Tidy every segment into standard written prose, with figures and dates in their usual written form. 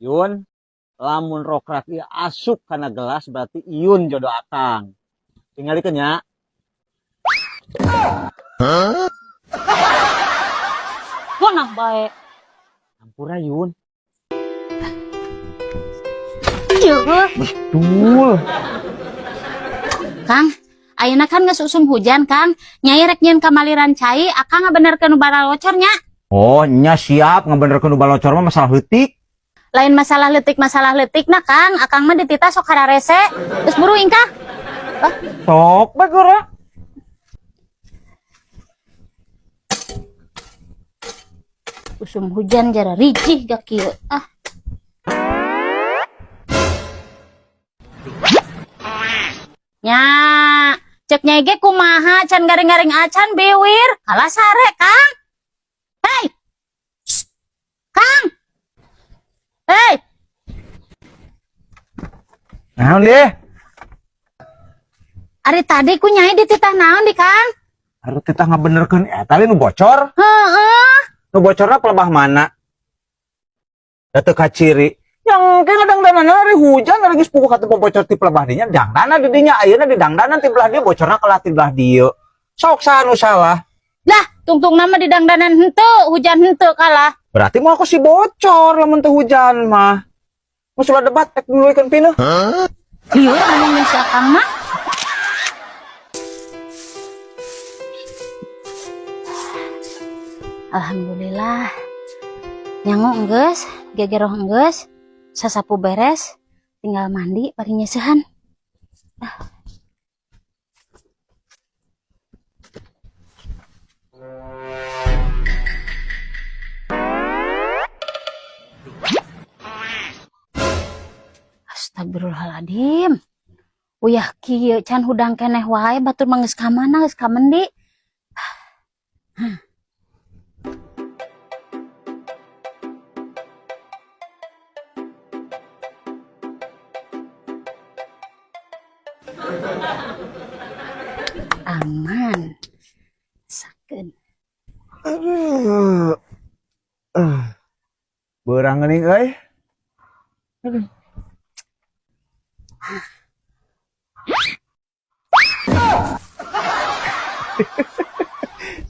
Yun, lamun rokrak ieu asup kana gelas berarti Iyun jodoh akang. Tingalikeun nya. Ngeunah bae. Ampura Yun. Ieu. Betul. Kang, ayeuna kan geus usum hujan, Kang. Nyai rek nyieun kamaliran cai, akang ngabenerkeun nu baralocor nya. Oh, nya siap ngabenerkeun nu balocor mah masalah leutik. Lain masalah leutik nah, Kang. Akang mah dititah sok hararese. Geus buru ingkah. Sok bae geura. Usum hujan jara rijih gak kieu. Ah. Nya, cek nyai ge kumaha can garing-garing acan biwir. Kalah sare, Kang. Hei. Shh. Kang. Hei, Naon deh? ari tadi ku nyai dititah naon di Kang? Harus kita ngabenerkeun eta nu bocor. Heeh. Nu bocorna pelebah mana? Da teu kaciri. Yang ke ngadangdanana ari hujan ari geus puguh kata bocor ti pelebah dinya dangdana di dinya ayeuna di dangdanan ti belah dieu bocorna kalah ti belah dieu. Sok saha nu salah? Lah, tungtung nama di dangdanan henteu, hujan henteu kalah. Berarti mau aku si bocor lamun teu hujan mah. Mun ulah debat rek nuluykeun pineuh. Lieur ngomong si Akang mah. Alhamdulillah. Nyangu enggeus, gegeroh enggeus, sasapu beres, tinggal mandi bari nyeuseuhan. Ah. Astagfirullahaladzim. Uyah kieu can hudang keneh wae batur mah geus ka mana geus ka mendi. Hah. Aman. Sakeun. Aduh. Beurang geuning euy. Aduh.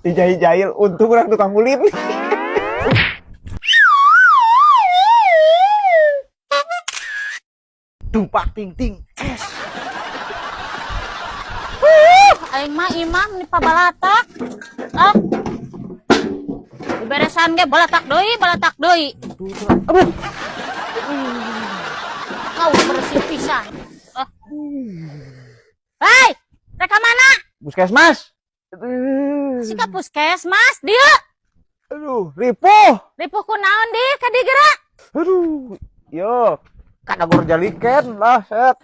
Dijahil-jahil untung urang tukang ulin. Tumpak ting ting. Es. Aing mah imam nih pabalatak. Ah. Beberesan ge balatak deui, balatak deui. Aduh. Kau bersih pisan. Ah. Hei, rek ka mana? Puskesmas. Sika puskesmas, dieu. Aduh, ripuh. Ripuh ku naon di ka dieu geura? Aduh. Yo, kadagor jaliken lah, set.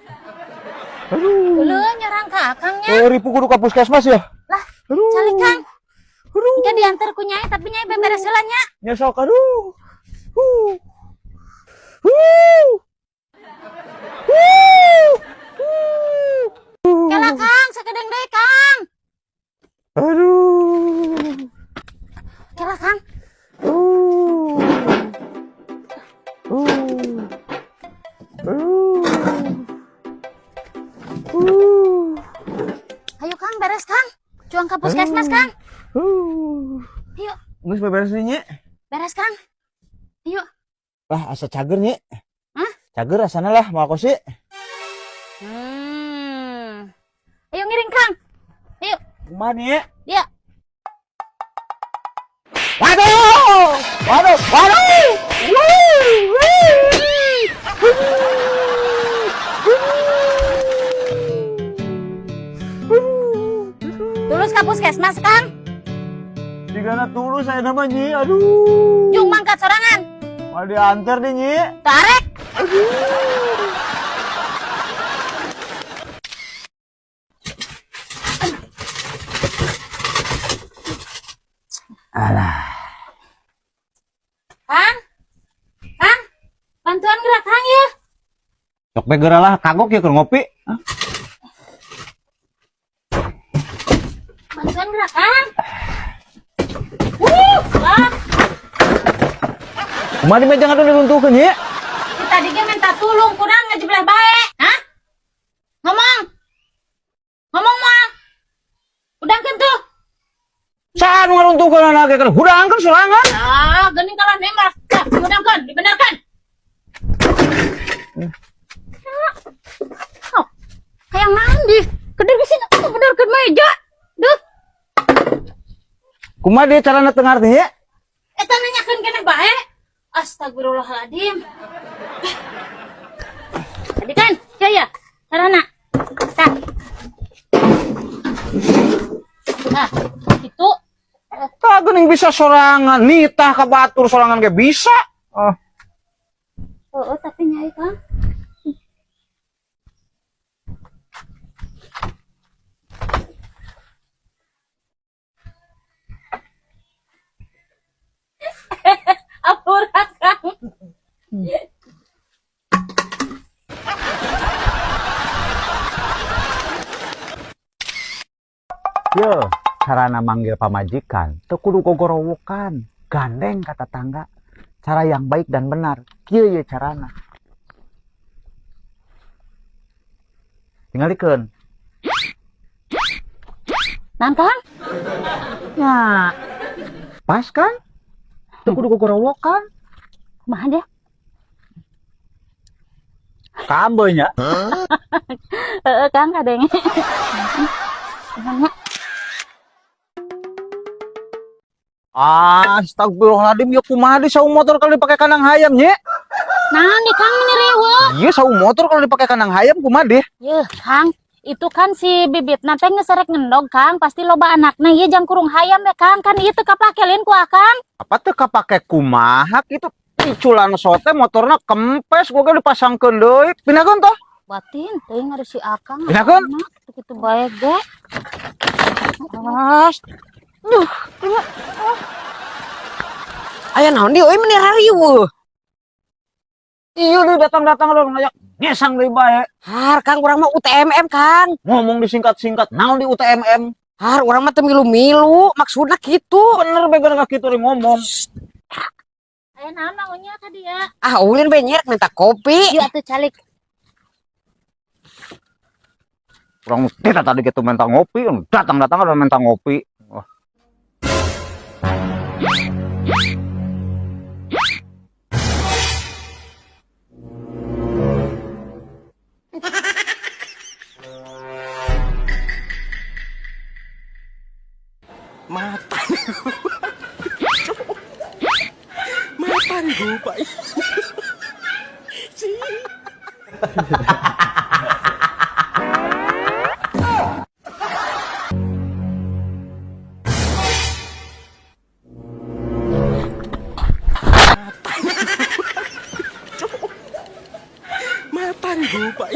Aduh. Uleuh nyerang ka akang nya. Eh, ripuh kudu ka puskesmas ya? Lah, Aduh. calik Kang. Aduh. Engke diantar ku nyai tapi nyai beberes heula nya. Nya sok aduh. Huh. Huh. Huh. Huh. Kela Kang, sakedeung deui Kang. Aduh. Kela Kang. Uh. Uh. Uh. Ayo Kang, beres Kang. Cuang ka puskesmas Kang. Ayo, Geus beberes nih, Nyi. Beres Kang. Ayo. Lah, asa cager, Nyi. Hah? Cager asana lah, mau aku sih. Ayo ngiring Kang. Ayo. Kumaha nih? Ya. Waduh! Waduh! Waduh! Wuh! Wuh! Tulus ka puskesmas Kang. Jigana tulus saya nama Nyi. Aduh. Jung mangkat sorangan. Mau diantar nih Nyi. Tarik. Aduh. Alah. Kang. Kang. Bantuan gerak Kang ya. Sok be geura lah kagok ya keur ngopi. Hah? Bantuan gerak Kang. Lah. Kumaha di meja ngadu diruntuhkeun Nyi? Tadi ge minta tulung kurang ngajebleh bae. Hah? Ngomong. Ngomong moal. Hudangkeun tuh. Saha nu ngaruntuhkeun anak kan hudangkeun sorangan. Ah, geuning kalah nembak. Tah, hudangkeun, dibenarkan. Oh, kayak mandi. Keder geus atuh benerkeun meja. Duh, Kumaha dia carana teu ngarti nya? Eta nanyakeun keneh bae. Astagfirullahaladzim. Tadi kan, ya ya, carana. Tah. Nah, itu. Tah geuning bisa sorangan, nitah ka batur sorangan ge bisa. Oh. Oh, tapi nyai Kang. Apura Kang. Yo, carana manggil pamajikan teu kudu gogorowokan, gandeng ka tetangga. Cara yang baik dan benar. Kieu ye carana. Tingalikeun. Naon Kang? Ya. Pas kan? Teu kudu gogorowokan. Kumaha dia? Kambe nya. Heeh Kang kadenge. Kumaha? Astagfirullahaladzim, ya kumaha di saung motor kalau dipakai kandang hayam nye? Naon di Kang meni riweuh? Iya saung motor kalau dipakai kandang hayam kumaha deh? Yeuh, Kang, itu kan si bibit nate geus rek ngendog Kang, pasti loba anakna ieu jang kurung hayam ya Kang, kan ieu teu kapake lain ku Akang. Apa teu kapake kumaha kitu? Piculan sote motorna kempes gua ge dipasangkeun deui. Pindahkeun toh? Batin teuing ari si Akang. Pindahkeun. Teu kitu bae ge. As. Duh, Aya naon di euy meni rariweuh. Iya lu datang-datang lu ngajak ngesang deui bae. Har Kang urang mah UTMM Kang. Ngomong disingkat-singkat, naon di UTMM? Har urang mah teu milu-milu, maksudna kitu. Bener bae gara kitu deui ngomong. Aya naon mangunya ka dia? Ah ulin bae nyerek minta kopi. Ieu atuh calik. Urang kita tadi gitu minta ngopi, datang-datang udah minta ngopi. Wah. Mapan. Mapan gue, Pak. Mapan gue, Pak.